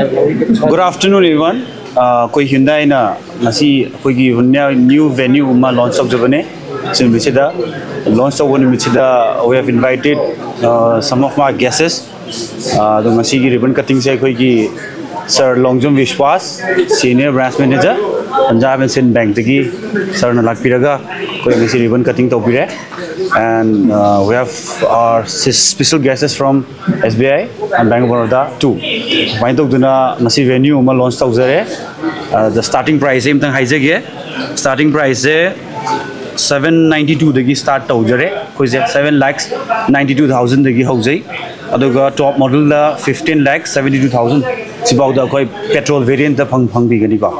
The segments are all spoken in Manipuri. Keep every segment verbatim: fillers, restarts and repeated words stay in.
Good afternoon, everyone. ꯑꯩꯈꯣꯏ ꯍ꯭ꯌꯨꯟꯗꯥꯏꯅ ꯉꯁꯤ ꯑꯩꯈꯣꯏꯒꯤ ꯍ꯭ꯌꯨꯟꯗꯥꯏ new venue ꯑꯃ launch ꯇꯧꯖꯕꯅꯦ꯫ ꯁꯤ ꯅꯨꯃꯤꯠꯁꯤꯗ, launch ꯇꯧꯕ ꯅꯨꯃꯤꯠꯁꯤꯗ, we have invited some of my guests. ꯑꯗꯣ ꯉꯁꯤꯒꯤ ribbon cuttingꯁꯦ ꯑꯩꯈꯣꯏꯒꯤ Sir Longjam ꯕꯤꯁ꯭ꯋꯥꯁ, Senior Branch Manager, Punjab and Sind Bankꯇꯒꯤ sirꯅ ꯂꯥꯛꯄꯤꯔꯒ ꯑꯩꯈꯣꯏ ꯉꯁꯤ ribbon cutting ꯇꯧꯕꯤꯔꯦ꯫ And we have our special guests from S B I and Bank of Baroda too. ꯑꯗꯨꯃꯥꯏꯅ ꯇꯧꯗꯨꯅ ꯉꯁꯤ venue ꯑꯃ launch ꯇꯧꯖꯔꯦ꯫ The starting priceꯁꯦ ꯑꯝꯇꯪ ꯍꯥꯏꯖꯒꯦ꯫ Starting priceꯁꯦ seven ninety twoꯗꯒꯤ start ꯇꯧꯖꯔꯦ꯫ ꯑꯩꯈꯣꯏꯁꯦ seven lakhs ninety two thousandꯗꯒꯤ ꯍꯧꯖꯩ꯫ ꯑꯗꯨꯒ top modelꯗ fifteen lakhs seventy two thousand, ꯁꯤꯐꯥꯎꯗ ꯑꯩꯈꯣꯏ petrol variantꯇ ꯐꯪ ꯐꯪꯕꯤꯒꯅꯤꯀꯣ꯫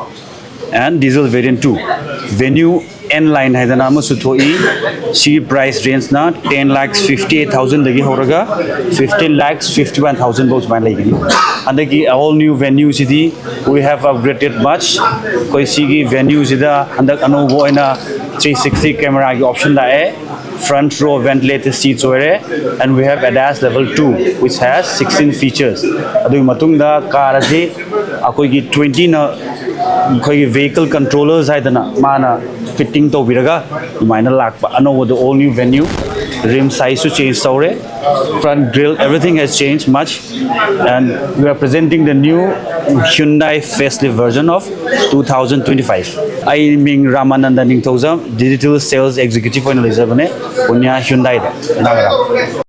And diesel variant two, Venue N Line ꯍꯥꯏꯗꯅ ꯑꯃꯁꯨ ꯊꯣꯛꯏ꯫ ꯁꯤꯒꯤ price rangeꯅ ten lakhs fifty eight thousandꯗꯒꯤ ꯍꯧꯔꯒ fifteen lakhs fifty one thousand ꯐꯥꯎ ꯁꯨꯃꯥꯏꯅ ꯂꯩꯒꯅꯤ꯫ ꯍꯟꯗꯛꯀꯤ all new Venueꯁꯤꯗꯤ we have upgraded much. ꯑꯩꯈꯣꯏ ꯁꯤꯒꯤ Venueꯁꯤꯗ ꯍꯟꯗꯛ ꯑꯅꯧꯕ ꯑꯣꯏꯅ three sixty cameraꯒꯤ option ꯂꯥꯛꯑꯦ꯫ Front row ventilated seats ꯑꯣꯏꯔꯦ꯫ And we have ADAS level two, which has sixteen features. ꯑꯗꯨꯒꯤ ꯃꯇꯨꯡꯗ car ꯑꯁꯤ ꯑꯩꯈꯣꯏꯒꯤ twentyꯅ ꯑꯩꯈꯣꯏꯒꯤ vehicle controllers ꯍꯥꯏꯗꯅ ꯃꯥꯅ fitting ꯇꯧꯕꯤꯔꯒ ꯑꯗꯨꯃꯥꯏꯅ ꯂꯥꯛꯄ ꯑꯅꯧꯕꯗ all new Venue. Rim sizeꯁꯨ change ꯇꯧꯔꯦ꯫ Front grille, everything has changed much. And we are presenting the new Hyundai facelift version of two thousand twenty five. ꯑꯩ ꯃꯤꯡ ꯔꯥꯃꯥꯅꯟꯗ ꯅꯤꯡꯊꯧꯖꯝ, Digital Sales Executive ꯑꯣꯏꯅ ꯂꯩꯖꯕꯅꯦ ꯄꯨꯅꯤꯌꯥ ꯍ꯭ꯌꯨꯟꯗꯥꯏꯗ, ꯅꯥꯒꯥꯂꯦꯟ꯫